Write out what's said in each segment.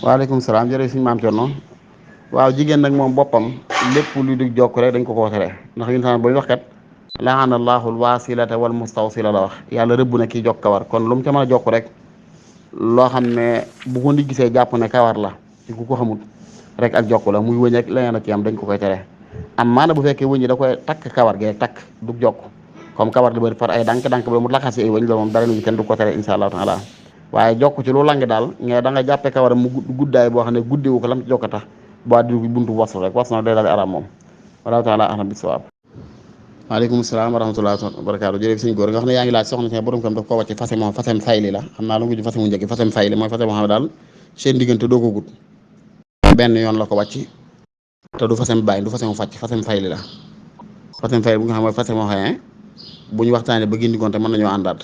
waaleykum salaam jërëjëf suñu maam Thierno. waaw jigéen nag moom boppam lépp lu di jokk rek dañ ko tere ndax insaan ba ñu wax kat laana allahu alwasilata wal mustawsila la wax yàlla rëbb na kii jokk kawar kon lu mu ca mën a jokk rek loo xam ne bu ko nit gisee jàpp ne kawar la ci ku ko xamut rek ak jokk la muy wëñ ak leneen ak ci am dañ ko koy tere am maana bu fekkee wëñ yi da koy takk kawar gi takk du jokk comme kawar gi bëri far ay dànk-dànk ba mu laxasi ay wëñ la moom dara ñu kenn du ko tere insha allahu taala waaye jokk ci lu lang daal nga da nga jàppee kawar mu guddaay boo xam ne guddewu ko lam ci jokk tax boo di buntu waslu rek waslu day daal di araam moom wallahu taala ahlam bisawaab. waaleykum salaam wa rahmatulah wa barakaatu jërëjëf sëñ góor nga xam ne yaa ngi laaj soxna si borom kam daf ko wàcc fase moom fasem fayli la xam naa lu ngi fase mu njëkk fasem fayli mooy fase moo xam ne daal seen diggante doo ko gudd benn yoon la ko wàcc te du fasem bàyyi du fasem fàcc fasem fayli la fasem fayli bu nga xam mooy fase moo xam ne bu ñu waxtaanee ba gindigoonte mën nañoo àndaat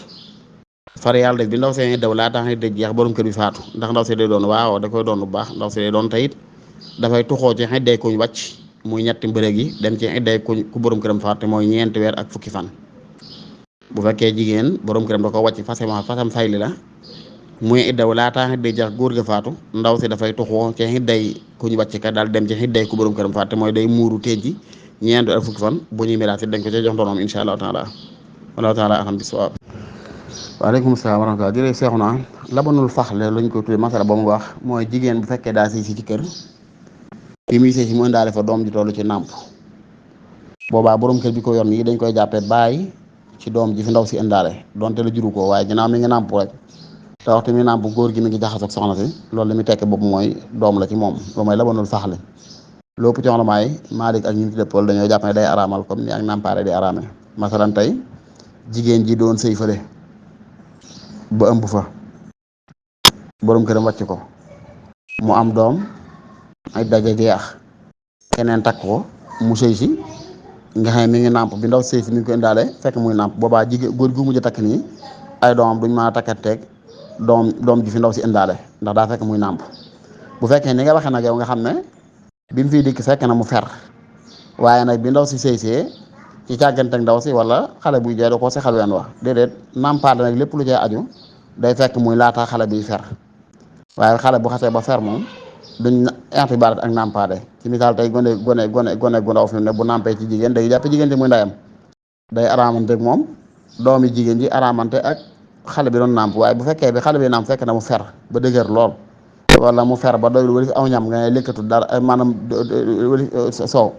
far yàlla def bi ndaw see daw laa tax dëj jeex borom kër bi faatu ndax ndaw see day doon waaw da koy doon bu baax ndaw see day doon tayit dafay tuxoo ci xedday kuñ wàcc muy ñetti mbërëg yi dem ci xedday ku borom këram faatu mooy ñeenti weer ak fukki fan bu fekkee jigéen borom këram da ko wàcc fasam fayli la muy iddaw laataa xedday jeex góor ga faatu ndaw si dafay tuxoo ci xedday kuñ wàcc ka daal dem ci xedday ku borom këram faatu mooy day muuru teej ñeenti weer ak fukki fan bu ñuy miraas dañ ko ca jox ndonoom insha allahu taala wallahu taala alam bisawaab. waaleykum salaam wa rahmatulah jërëjëf Seexuna labanul faxle lañ koy tuddee masala ba mu wax mooy jigéen bu fekkee daa sëy si ci kër bi muy sëy si mu indaale fa doom ji toll ci nàmp boobaa borom kër bi ko yor nii dañ koy jàppee bàyyi ci doom ji fi ndaw si indaale donte la juru ko waaye ginnaaw mi ngi nàmp rek te waxtu mi nàmp góor gi mi ngi jaxasoo ak soxna si loolu li muy tekki boobu mooy doom la ci moom loolu mooy labanul faxle lépp ci wax maay Maalik ak ñu ci dëppal dañoo jàpp ne day araamal comme ni ak nàmpaare di araame masalan tey jigéen ji doon sëy fële ba ëmb fa borom këram wàcc ko mu am doom ay daje jeex keneen takk ko mu sëy si nga xam ne mi ngi nàmp bi ndaw sëy si mi ngi ko indaale fekk muy nàmp boobaa jigéen góor gu mujj takk nii ay doomam duñ mën a takkateeg doom ji fi ndaw si indaale ndax daa fekk muy nàmp bu fekkee ni nga waxee nag yow nga xam ne bi mu fiy dikk fekk na mu fer waaye nag bi ndaw si sëy see ci càggante ak ndaw si wala xale buy jooy da koo sexal ween wax déedéet nàmpaale nag lépp lu cay aju day fekk muy laataa xale biy fer waaye xale bu xasee ba fer moom duñ intibaar ak nàmpaade ci misaal tey gone gu ndaw fi ne bu nàmpee ci jigéen day jàppe jigéen ji muy ndayam day araamante ak moom doomi jigéen ji araamante ak xale bi doon nàmp waaye bu fekkee bi xale bi nàmp fekk na mu fer ba dëgër lool wala mu fer ba doylu wali fi aw ñam nga ne lekkatu dara maanaam wali soow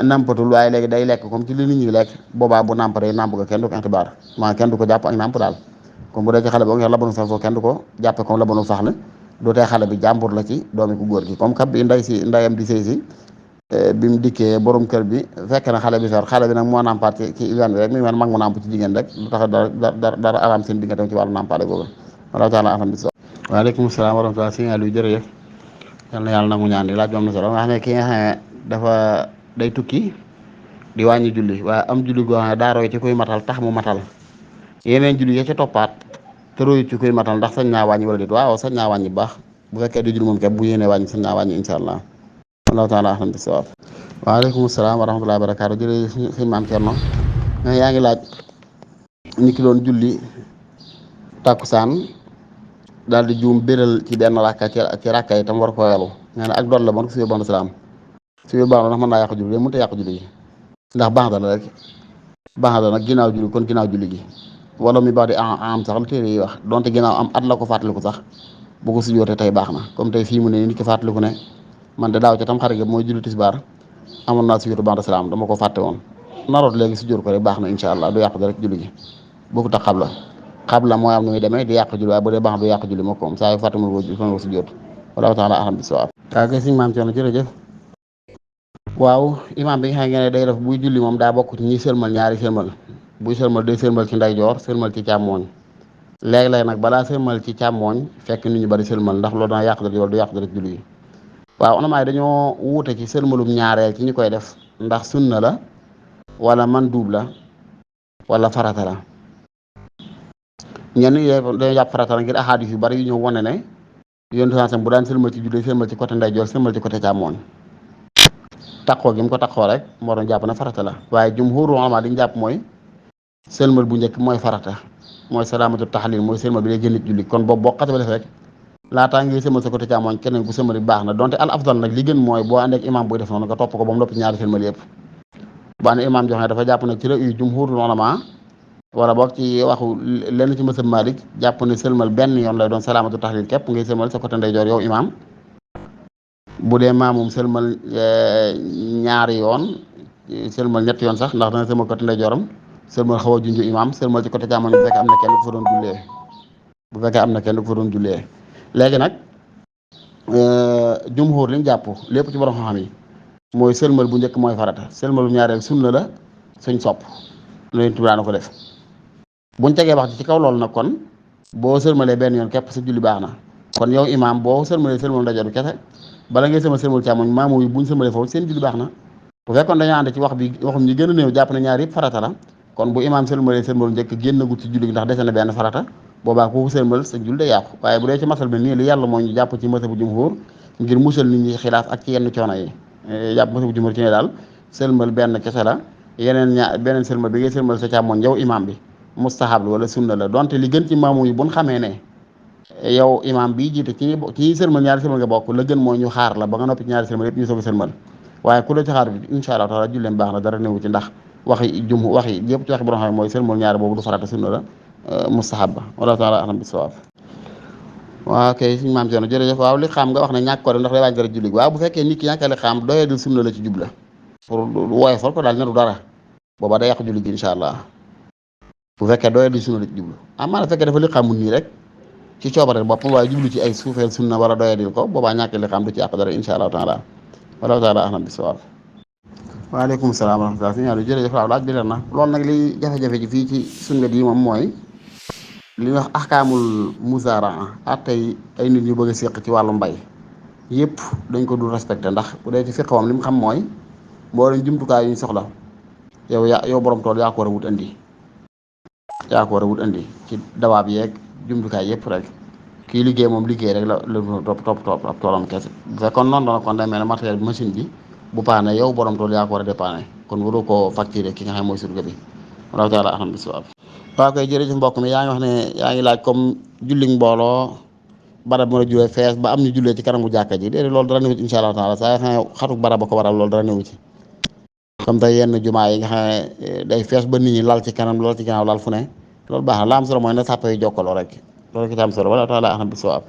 nampatul waaye léegi day lekk comme ci li nit ñi lekk boobaa bu nàmp day nàmp ko kenn du ko intibaar maa kenn du ko jàpp ak nàmp daal comme bu dee ci xale boo nga labanu sax kenn du ko jàppe comme labanu sax la doo tee xale bi jàmbur la ci doomi ku góor gi comme kat bi ndayam di sëy si bi mu dikkee borom kër bi fekk na xale bi fer xale bi nag moo nàmpaat ci ween bi rek mi ngi mag mu nàmp ci jigéen rek lu tax dara araam seen diggante ci wàllu nàmpaale googu wallahu taala alam bis. waaleykum salaam wa rahmatulah si Aliou jërëjëf yal na yàlla nangu ñaan di laaj bi am na solo nga xam ne ki nga xam ne dafa day tukki di wàññi julli waaye am julli goo xam ne daa roy ci koy matal tax mu matal yeneen julli ya ca toppaat te royu ci koy matal ndax sañ naa wàññi wala déet waaw sañ naa wàññi bu baax bu fekkee di julli moom képp bu yéenee wàññi sañ naa wàññi insha allah wallahu taala ahlam bisawaab. waaleykum salaam wa rahmatullahi wa barakaatu jërëjëf sëñ maam Thierno yaa ngi laaj ñi ki doon julli takkusaan daal di juum béral ci benn rakka ci rakka yi tam war koo yelu nga ne ak doon la bon ko si bon salaam si biir baax na ndax mën naa yàq julli mënut a yàq julli gi ndax baax na rek baax na nag ginnaaw julli kon ginnaaw julli gi wala mi baax di am sax la téere yi wax donte ginnaaw am at la ko fàttaliku sax bu ko sujjootee tey baax na comme tey fii mu ne nit ki fàttaliku ne man de daaw ca tam xarit ga mooy julli tisbaar amoon naa sujjootu ba'da salaam dama ko fàtte woon naroot léegi sujjoot ko rek baax na incha allah du yàq rek julli gi boo ko tax xabla mooy am nu muy demee di yàq julli waaye bu dee baax du yàq julli moo ko moom saa yu fàtte mu ko sujjoot wallahu taala alam bisawaab. waaw kay sëñ maam Thierno jërëjëf waaw imaam bi nga xam ne day def buy julli moom daa bokk ci ñi sëlmal ñaari sëlmal buy sëlmal day sëlmal ci ndeyjoor sëlmal ci càmmooñ léeg-léeg nag balaa sëlmal ci càmmooñ fekk nit ñu bari sëlmal ndax loolu dana yàq dara wala du yàq dara julli yi waaw onamaay dañoo wuute ci sëlmalum ñaareel ci ñi koy def ndax sunna la wala manduub la wala farata la ñenn ñi dañoo jàpp farata la ngir ahadis yu bari yu ñëw wane ne yonent bu daan sëlmal ci julli sëlmal ci côté ndeyjoor sëlmal ci côté càmmooñ takkoo gi mu ko takkoo rek moo doon jàpp ne farata la waaye jumhuuru ulama li ñu jàpp mooy sëlmal bu njëkk mooy farata mooy salaamatu taxlil mooy sëlmal bi lay génn julli kon boobu boo xasee ba def rek laataa ngay sëlmal sa côté càmmoñ keneen ku sëlmali baax na donte al afdal nag li gën mooy boo ànd ak imam buy def noonu nga topp ko ba mu noppi ñaari sëlmal yëpp bu ànd imam joxe dafa jàpp ne ci la uy jumhuurul ulama wala boog ci waxu lenn ci mësab Malik jàpp ne sëlmal benn yoon lay doon salaamatu tahlil képp ngay sëlmal sa côté ndeyjoor yow imam bu dee maamum sëlmal ñaari yoon sëlmal ñetti yoon sax ndax dana sëlmal côté ndeyjooram sëlmal xaw a junju imam sëlmal ci côté càmmoñ bu fekkee am na kenn ku fa doon jullee bu fekkee am na kenn ku fa doon jullee léegi nag jumhur li ñu jàpp lépp ci borom xam-xam yi mooy sëlmal bu njëkk mooy farata sëlmal bu ñaareel sunna la suñ sopp loolu tubaab na ko def buñ tegee wax ci kaw loolu nag kon boo sëlmalee benn yoon képp sa julli baax na kon yow imaam boo sëlmalee sëlmal ndajoor bi kese bala ngay sëlmal càmmoñ maamu yi buñ sëlmalee foofu seen julli baax na bu fekkoon dañoo ànd ci wax bi waxum ñi gën a néew jàpp na ñaar yëpp farata la kon bu imaam sëlmalee sëlmal njëkk génn gut ci julli gi ndax dese na benn farata boobaa kooku sëlmal sa julli day yàqu waaye bu dee ci masal bi nii li yàlla mooy ñu jàpp ci masabu jumhur ngir musal nit ñi xilaaf ak ci yenn coono yi jàpp masabu jumhur ci ne daal sëlmal benn kese la yeneen ñaar beneen sëlmal bi ngay sëlmal sa càmmoñ yow imaam bi mustahab la wala sunna la donte li gën ci maamu yi buñ xamee ne yow imaam bii jiite ci sëlmal ñaari sëlmal nga bokk la gën mooy ñu xaar la ba nga noppi ci ñaari sëlmal yëpp ñu soog a sëlmal waaye ku la ci xaar bi insha allah taala julleem baax na dara newu ci ndax waxi yëpp ci waxi borom xam mooy sëlmal ñaari boobu du farata sunna la mustahab ba wala taala alam bi sawaab waaw kay suñu maam Thierno jërëjëf waaw li xam nga wax ne ñàkk ko def ndax day wàññi dara julli waaw bu fekkee nit ki ñàkk li xam doyadul sunna la ci jubla pour woyofal ko daal ne du dara booba day yàq julli gi insha allah bu fekkee doyadul sunna la ci jublu amaana fekkee dafa li xamul nii rek ci coobare boppam waaye jublu ci ay suufeel sunna wala doyadil ko boobaa ñàkk li xam du ci yàq dara insha allah taala wala taala alam bi sawaab waaleykum salaam wa rahmatulah suñu ñaar jërëjëf waaw laaj bi leer na loolu nag li jafe-jafe ji fii ci sunna yi moom mooy li ñuy wax ahkaamul muzaraa attey ay nit ñu bëgg a séq ci wàllu mbay yëpp dañ ko dul respecté ndax bu dee ci fiq moom li mu xam mooy boo leen jumtukaay yu ñu soxla yow borom tool yaa ko war a wut andi ci dawaab yeeg jumtukaay yëpp rek kii liggéey moom liggéey rek la topp ab toolam kese bu fekkoon noonu dana kon day mel ne matériel bi machine bi bu paane yow borom tool yaa ko war a dépanner kon waru koo facturer ki nga xam mooy surga bi wallahu taala alam bisawab waaw koy jërëjëf mbokk mi yaa ngi wax ne yaa ngi laaj comme julli mbooloo barab mën a julee fees ba am ñu jullee ci kanamu jàkka ji déedéet loolu dara newu ci insha allah taala saa xam xatuk barab ba ko waral loolu dara newu ci comme tey yenn jumaa yi nga xam ne day fees ba nit ñi lal ci kanam lal ci gannaaw lal fu ne loolu baax na la am solo mooy na sàpp yi jokkaloo rek loolu ki tam solo wala taala alam bisawab